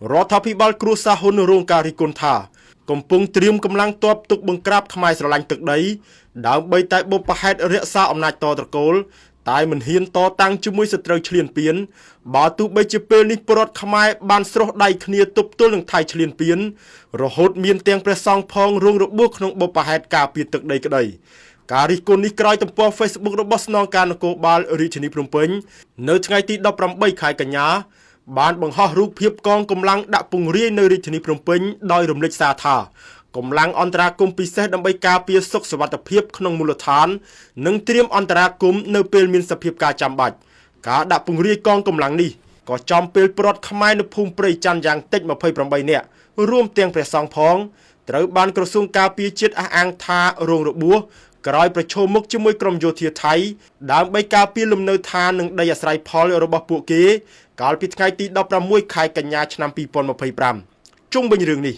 រដ្ឋាភិបាលគ្រួសារហ៊ុនរងការរិះគន់ថា កំពុងត្រៀមកម្លាំងទ័ពទុកបង្ក្រាបខ្មែរស្រឡាញ់ទឹកដី ដើម្បីតែបុព្វហេតុរក្សាអំណាចតត្រកូល តែមិនហ៊ានតតាំងជាមួយសត្រូវឈ្លានពានបើទោះបីជាពេលនេះពលរដ្ឋខ្មែរបានស្រុះដៃគ្នាទប់ទល់នឹងថៃឈ្លានពាន រហូតមានទាំងព្រះសង្ឃផងរងរបួសក្នុងបុព្វហេតុការពារទឹកដីក្តីការរិះគន់នេះក្រោយទំព័រ Facebook របស់ស្នងការនគរបាលរាជធានីភ្នំពេញនៅថ្ងៃទី18ខែកញ្ញាបានបង្ហោះរូបភាពកងកម្លាំងដាក់ពង្រាយនៅរាជធានីភ្នំពេញដោយរំលេចសារថាកម្លាំងអន្តរាគមន៍ពិសេសដើម្បីការពារសុខសុវត្ថិភាពក្នុងមូលដ្ឋាន និងត្រៀមអន្តរាគមន៍នៅពេលមានសភាពការចាំបាច់ការដាក់ពង្រាយកងកម្លាំងនេះក៏ចំពេលប្រដ្ឋខ្មែរនៅភូមិព្រៃច័ន្ទយ៉ាងតិច28នាក់រួមទាំងព្រះសង្ឃផងត្រូវបានក្រសួងការពារជាតិអះអាងថារងរបួសក្រោយប្រឈមមុខជាមួយក្រុមយោធាថៃដើម្បីការពារលំនៅឋាននិងដីអាស្រ័យផលរបស់ពួកគេ កាលពីថ្ងៃទី16ខែកញ្ញាឆ្នាំ2025ជុំវិញរឿងនេះ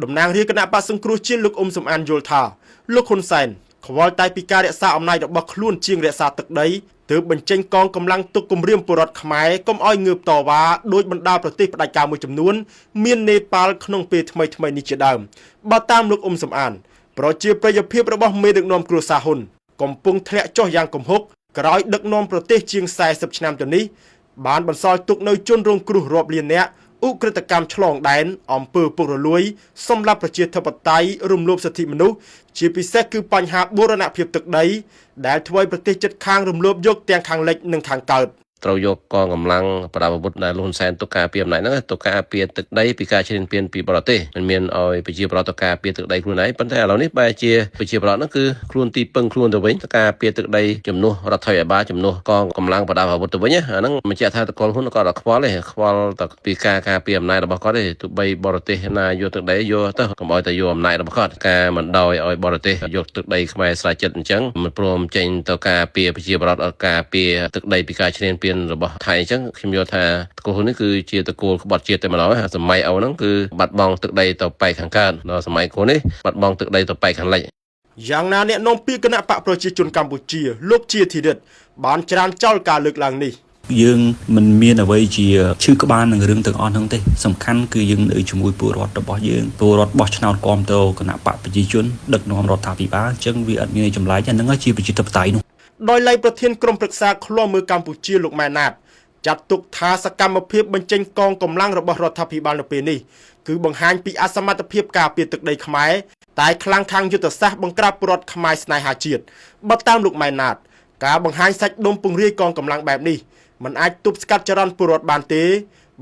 តំណាងរាជគណៈបក្សសង្គ្រោះជាតិលោកអ៊ុំសំអានយល់ថាលោកហ៊ុនសែនខ្វល់តែពីការរក្សាអំណាចរបស់ខ្លួនជាងរក្សាទឹកដីទើបបញ្ចេញកងកម្លាំងទុកគម្រាមពលរដ្ឋខ្មែរកុំឲ្យងើបតវ៉ាដោយបណ្ដាប្រទេសផ្ដាច់ការមួយចំនួន មាននេប៉ាល់ក្នុងពេលថ្មីថ្មីនេះជាដើមបើតាមលោកអ៊ុំសំអាន ប្រជាប្រិយភាពរបស់មេដឹកនាំគ្រួសារហ៊ុនកំពុងធ្លាក់ចុះយ៉ាងគំហុកក្រោយដឹកនាំប្រទេសជាង40ឆ្នាំទៅនេះបានបន្សល់ទុកនៅជនរងគ្រោះរាប់លាននាក់ឧក្រិដ្ឋកម្មឆ្លងដែនអំពើពុករលួយសម្រាប់ប្រជាធិបតេយ្យរំលោភសិទ្ធិមនុស្សជាពិសេសគឺបញ្ហាបូរណភាពទឹកដីដែលធ្វើឲ្យប្រទេសជិតខាងរំលោភយកទាំងខាងលិចនិងខាងកើត ត្រូវយកកងកម្លាំងប្រដាប់អាវុធដែលលោកហ៊ុនសែនទុកការពារអំណាចហ្នឹងទុកការពារទឹកដីពីការឈ្លានពានពីបរទេសមិនមានឲ្យប្រជាពលរដ្ឋទៅការពារទឹកដីខ្លួនឯងប៉ុន្តែឥឡូវនេះបែរជាប្រជាពលរដ្ឋហ្នឹងគឺខ្លួនទីពឹងខ្លួនទៅវិញការពារទឹកដីជំនួសរដ្ឋាភិបាលជំនួសកងកម្លាំងប្រដាប់អាវុធទៅវិញអាហ្នឹងបញ្ជាក់ថាតកលហ៊ុនក៏អត់ខ្វល់ទេខ្វល់តែពីការការពារអំណាចរបស់គាត់ទេទោះបីបរទេសណាយកទឹកដីយកទៅកុំឲ្យតែយកអំណាចរបស់គាត់ការមិនដោយឲ្យបរទេសយកទឹកដីខ្មែរស្រេចចិត្តអញ្ចឹងមិនព្រមចេញទៅការពារប្រជាពលរដ្ឋការពារទឹកដីពីការឈ្លានពានរបស់ថៃអញ្ចឹងខ្ញុំយល់ថាតកូលហ៊ុននេះគឺជាតកូលក្បត់ជាតិតែម្ដងសម័យអូហ្នឹងគឺបាត់បង់ទឹកដីទៅប៉ែកខាងកើតដល់សម័យកូននេះបាត់បង់ទឹកដីទៅប៉ែកខាងលិច យ៉ាងណាអ្នកនាំពាក្យគណៈបកប្រជាជនកម្ពុជាលោកជាធិរិទ្ធបានច្រានចោលការលើកឡើងនេះ យើងមិនមានអ្វីជាឈឺក្បាលនឹងរឿងទាំងអស់ហ្នឹងទេសំខាន់គឺយើងនៅជាមួយពលរដ្ឋរបស់យើងពលរដ្ឋបោះឆ្នោតគាំទ្រគណៈបកប្រជាជនដឹកនាំរដ្ឋាភិបាលអញ្ចឹងវាអត់មានអីចម្លែកហ្នឹងជាប្រជាធិបតេយ្យនោះ ដោយឡែកប្រធានក្រុមប្រឹក្សាឃ្លាំមើលកម្ពុជាលោកម៉ែនណាតចាត់ទុកថាសកម្មភាពបញ្ចេញកងកម្លាំងរបស់រដ្ឋាភិបាលនៅពេលនេះគឺបង្ហាញពីអសមត្ថភាពការពារទឹកដីខ្មែរតែខ្លាំងខាងយុទ្ធសាស្ត្របង្ក្រាបពលរដ្ឋខ្មែរស្នេហាជាតិបើតាមលោកម៉ែនណាតការបង្ហាញសាច់ដុំពង្រាយកងកម្លាំងបែបនេះมันអាចទប់ស្កាត់ចរន្តពលរដ្ឋបានទេ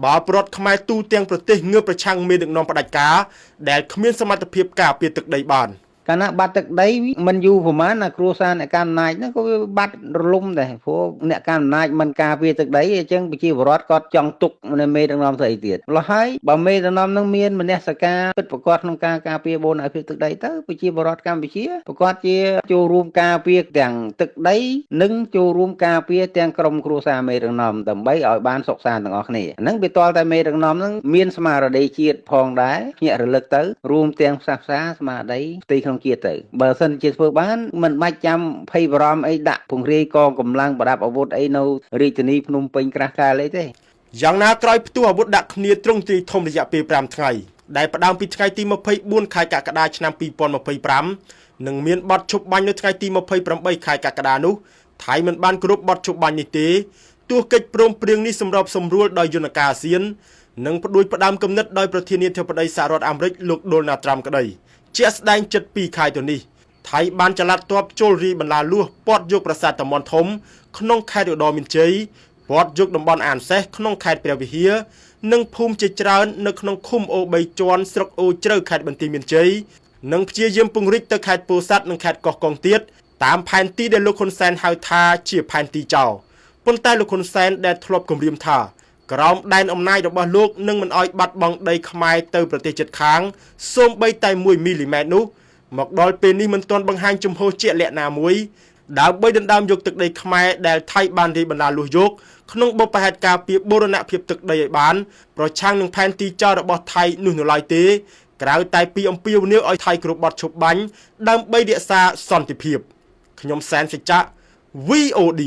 បើពលរដ្ឋខ្មែរទូទាំងប្រទេសងើបប្រឆាំងមេដឹកនាំផ្ដាច់ការដែលគ្មានសមត្ថភាពការពារទឹកដីបាន កាលណាបាត់ទឹកដីមិនយូរប្រហែលណាគ្រួសារអ្នកកាន់អំណាចហ្នឹងក៏វាបាត់រលំដែរព្រោះអ្នកកាន់អំណាចមិនការពារទឹកដីអញ្ចឹងប្រជាពលរដ្ឋគាត់ចង់ទុកនៅមេដឹកនាំស្អីទៀតម្ល៉េះហើយបើមេដឹកនាំហ្នឹងមានមនសិការពិតប្រាកដក្នុងការការពារបូរណភាពទឹកដីទៅប្រជាពលរដ្ឋកម្ពុជាប្រាកដជាចូលរួមការពារទាំងទឹកដីនិងចូលរួមការពារទាំងក្រុមគ្រួសារមេដឹកនាំដើម្បីឲ្យបានសុខសាន្តទាំងអស់គ្នាហ្នឹងវាទាល់តែមេដឹកនាំហ្នឹងមានស្មារតីជាតិផងដែរភ្ញាក់រលឹកទៅរួមទាំងផ្សះផ្សាស្មារតីផ្ទៃក្នុងជាតិទៅបើសិនជាធ្វើបានមិនបាច់ចាំភ័យបារម្ភអីដាក់ពង្រាយកងកម្លាំងប្រដាប់អាវុធអីនៅរាជធានីភ្នំពេញក្រាស់កាលអីទេ យ៉ាងណាក្រោយផ្ទុះអាវុធដាក់គ្នាទ្រង់ទ្រាយធំរយៈពេល5ថ្ងៃដែលផ្ដើមពីថ្ងៃទី24ខែកក្កដាឆ្នាំ2025និងមានបទឈប់បាញ់នៅថ្ងៃទី28ខែកក្កដានោះថៃមិនបានគ្រប់បទឈប់បាញ់នេះទេទោះកិច្ចព្រមព្រៀងនេះសម្របសម្រួលដោយយន្តការអាស៊ាននិងផ្ដួចផ្ដើមគំនិតដោយប្រធានាធិបតីសហរដ្ឋអាមេរិកលោកដូណាល់ត្រាំក្តីជាក់ស្ដែងជិត2ខែទៅនេះថៃបានចល័តទ័ពចូលរីបន្លាលួសពាត់យកប្រាសាទតាមាន់ធំក្នុងខេត្តឧត្តរមានជ័យពាត់យកតំបន់អានសេះក្នុងខេត្តព្រះវិហារនិងភូមិជាច្រើននៅក្នុងឃុំអូ3ជាន់ស្រុកអូជ្រៅខេត្តបន្ទាយមានជ័យនិងព្យាយាមពង្រីកទៅខេត្តពោធិ៍សាត់និងខេត្តកោះកុងទៀតតាមផែនទីដែលលោកហ៊ុនសែនហៅថាជាផែនទីចោរប៉ុន្តែលោកហ៊ុនសែនដែលធ្លាប់គំរាមថាក្រោមដែនអំណាចរបស់លោកនឹងមិនអោយបាត់បង់ដីខ្មែរទៅប្រទេសជិតខាងសូម្បីតែ1មីលីម៉ែត្រនោះមកដល់ពេលនេះមិនទាន់បង្ហាញជំហរជាក់លាក់ណាមួយដើម្បីដណ្ដើមយកទឹកដីខ្មែរដែលថៃបានរាយបណ្ដាលួសយកក្នុងបុព្វហេតុការពារបូរណភាពទឹកដីឲ្យបានប្រឆាំងនឹងផែនទីចោររបស់ថៃនោះនៅឡើយទេក្រៅតែពីអំពាវនាវឲ្យថៃគ្រប់បទឈប់បាញ់ដើម្បីរក្សាសន្តិភាពខ្ញុំសែនសច្ចៈ VOD